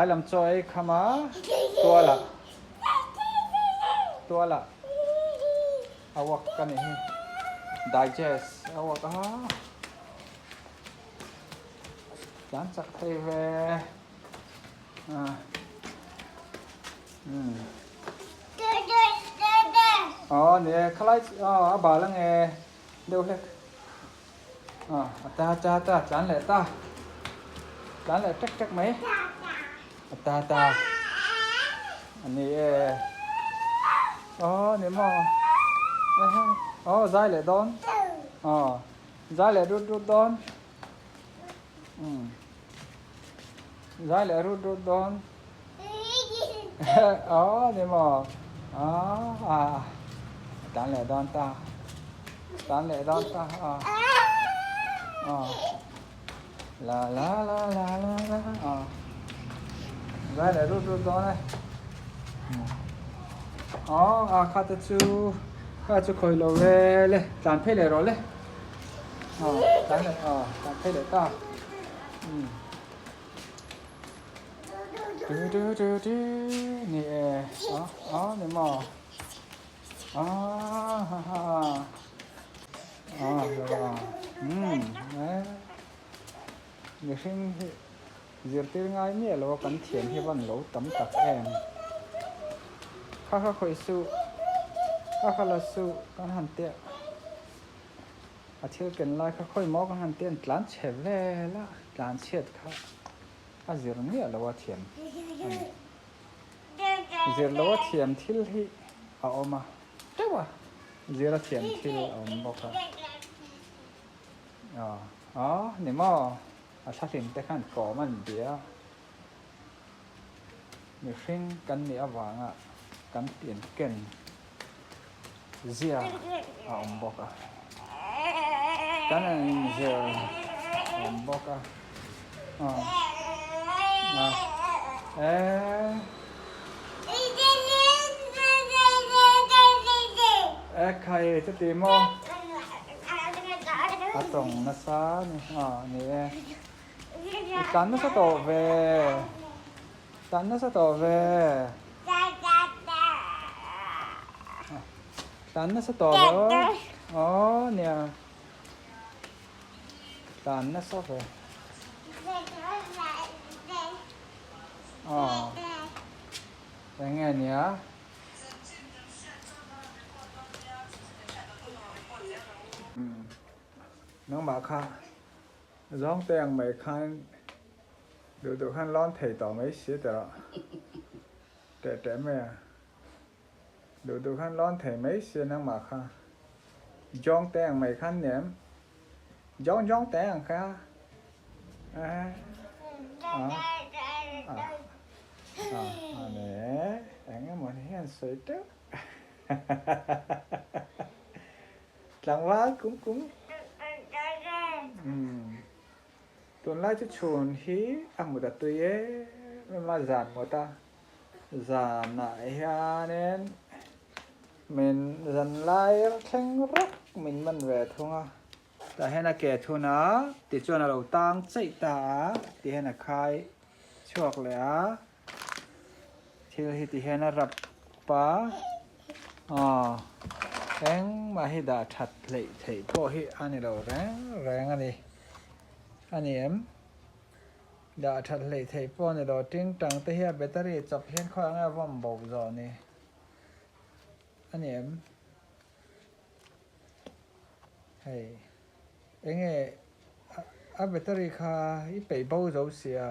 Lai lam chaw ei kham a, tualah tualah a uak ka nih hi, digest a uak a, tlan chak thei ve a umm aw ni e khalai aw a bal ange deuh hlek. A ta ta ta tlan leh ta tlan leh tek tek mai a ta ta a ni e aw ni maw aw zai leh dawn aw zai leh rut rut dawn um zai leh rut rut dawn aw ni maw a a tlan leh dawn ta. Tan leh dawn ta a a la la la la la la a zai leh rut rut dawn e aw a kha te chu kha chu khawi lo ve le tlan phei leh rawh le a tlan leh a tlan phei leh ta um tu tu tu tu ni e a a ni maw Mihring hi zirtir ngai miah lo a kan thiam hi van lo tam tak em. Kha kha khawih suh, kha kha la suh kan han tia a thil ken lai kha khawi maw kan han tia an tlan chhe vel a, tlan chhiat kha a zir miah lo a thiam a ni. Zir lo a thiam thil hi a awm a teuh a, zir a thiam thil a awm bawk a. Aw aw ni maw a thlahlim te khan kawm an bia a, mihring kan nih avanga kan pian ken zia a awm bawk a, kan an inzir a awm bawk a, aw a e. E khai chuti maw a tawng nasa a ni aw ni e i tlan nasa tawh ve. Tlan nasa tawh ve. Tlan nasa tawh ve aw. Aw nia. Tlan nasa ve. Aw. Eng nge nia? Nangmah kha zawng te ang mai khan Duh duh khan lawn thei tawh mai si teh rawh. Teh teh mai a. Duh duh khan lawn thei mai si nangmah kha. Jawng te ang mai khan nem. Jawng jawng te ang kha. A a a a a ne eng emaw ni hian sawi teuh. Tlangval kum kum. Umm. Tunlai chu chhun hi a mut a tui em em a, zan mut a, zanah hianin min zan lai thleng rawk min man ve thung a. Tah hian a ke thun a, tichuan a lo tang cheih ta a, ti hian a khai chhuak leh a, thil hi ti hian a rap a, aw engmah hi dah that hleih theih pawh hi a ni lo reng reng a ni. A ni em? Dah that hleih theih pawh a ni lo. Ting tang te hi a battery chawp hian khawi ang e a vawm bo zawh ni. A ni em? Hei enge a battery kha i peih bo zo sia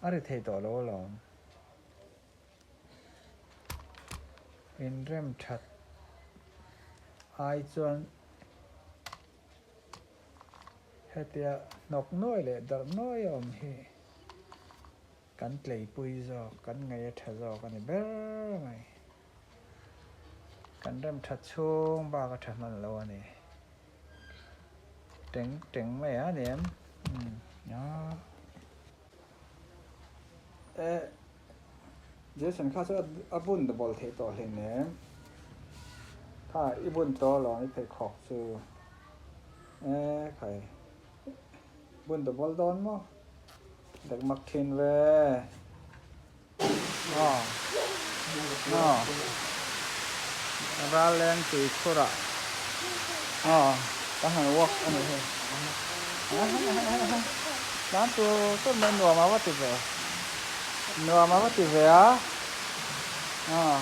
a ri thei tawh lo alawm. Inrem that ai chuan. Hetia hnawk nuai leh darh nuai a awm hi kan tleipui zawk, kan ngaih a tha zawk a ni ber mai. Kan rem tha chhung bak a tha hman lo a ni. Teng teng mai a ni em? Umm a. E Jason kha chu a bun ta bawl theih tawh hlein em? Kha i bun tawh alawm i pheikhawk chu. E khai bun ta bawl dawn maw? Dek mak thin ve. Aw. Aw. Ral leng tui khurah. Aw. Ka han walk a ni hei. Tlan tur tur mai nuam a va ti ve. Nuam a va ti ve a. Aw.